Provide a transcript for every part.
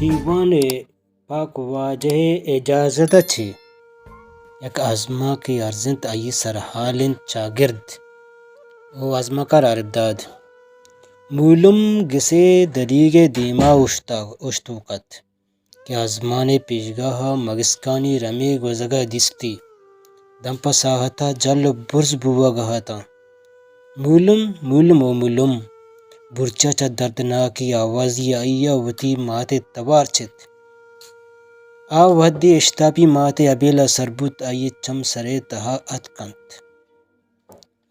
دیوان ءِ پاک واجہ ءِ اجازت ءَ چہ یک آزمانکے ارزینت، آئی ءِ سرحال انت چاگرد۔ او آزمانکار عارف داد۔ مولم گس ءِ دریگ ءِ دیما اوشتاگ، اوشتوک ات کہ آزمان ءِ پیشگاہ ءَ مگسکانی رمے گوزگ ءَ دیستی۔ دمپ ءَ ساہت ءَ جل ءُ برز بوگ ءَ اتاں۔ مولم، مولم، او مولم! برچ ءَ چہ دردناکیں آوازے آئی ءَ وتی مات ءِ توار چت۔ آ وہدے اشتاپی مات ءِ ابیل ءَ سر بوت، آئی ءِ چم سر ءِ تہا اتک انت۔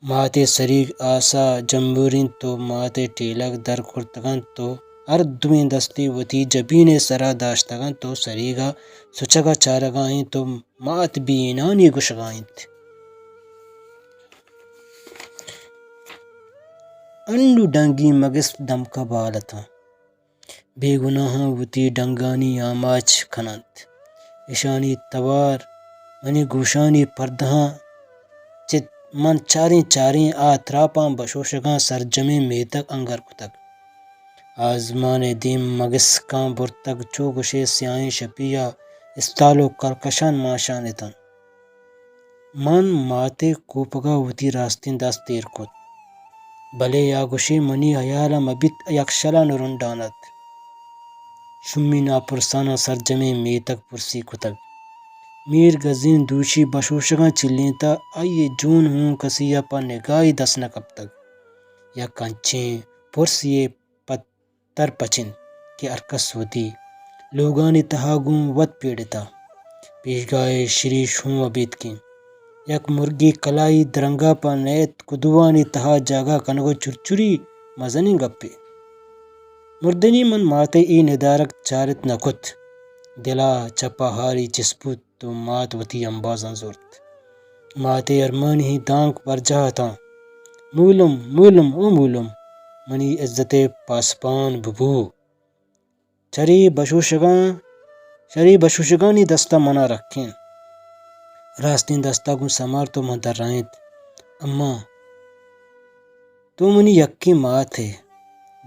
مات ءِ سریگ آس ءَ جمبورینت ءُ مات ءِ ٹیلگ در کرتگ انت ءُ ہر دوئیں دستے وتی جبین ءِ سرا داشتگ انت ءُ سریگ ءَ سچگ ءَ چارگ ءَ انت ءُ مات بے انانی گوشگ ءَ انت۔ انو ڈنگی مگس دمک ءَ بال اتاں۔ بے گناہاں وتی ڈنگانی آماچ کن انت۔ اشانی توار منی گوشانی پردہاں چت۔ من چاریں چاریں آ تراپاں بشوشگاں سرجمیں میتگ انگر کتگ۔ آزمان ءِ دیم مگسکاں برتگ، چو گوشے سیاہیں شپی ءَ استال ءُ کرکشان ماشان اتنت۔ من مات ءِ کوپگ ءَ وتی راستیں دست ایر کت، بلے آ گوشے منی ہیال ءَ مہ بیت، یکشل ءَ نرنڈان ات۔ شومی ناپرساناں سرجمیں میتگ پرسی کتگ۔ میر گزین دوشی بشوشگاں چلینتہ، آئی ءِ جون ہوں کسی ءَ پہ نگاہے دست نہ کپتگ۔ یک انچیں پرسے ءِ پہ تر پچ انت کہ ہرکس وتی لوگانی تہا گوں وت پیڑتہ۔ پیشگاہ ءِ شریش ہوں ابیتکیں۔ یک مرگے کلاہی درنگا پہ نئیت کدوانی تہا جاگہ کنگ ءُ چرچری مزنیں گپے۔ مردنی من مات ءِ اے ندارگ چارت نہ کت۔ دل ءَ چہ پہاری چست بوت۔ تو مات وتی امبازاں زرت۔ مات ءِ ارمانی دانک برجاہ اتاں۔ مولم، مولم، او مولم، منی عزت ءِ پاسپان ببو۔ چرے بشوشگاں، چرے بشوشگانی دست ءَ منا رکھین۔ راستیں دست ءَ گوں سمار تو من درائینت۔ اماں، تو منی یکیں مات ئے،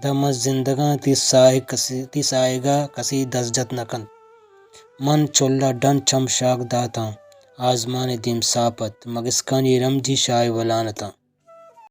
داں من زندگاں تئی ساہگ کسے، تئی ساہگ ءَ کسے دست جت نہ کنت۔ من چل ءَ ڈن چم شاگ داتاں، آزمان ءِ دیم ساپ ات، مگسکانی رمجی شاہ ءِ ولان اتاں۔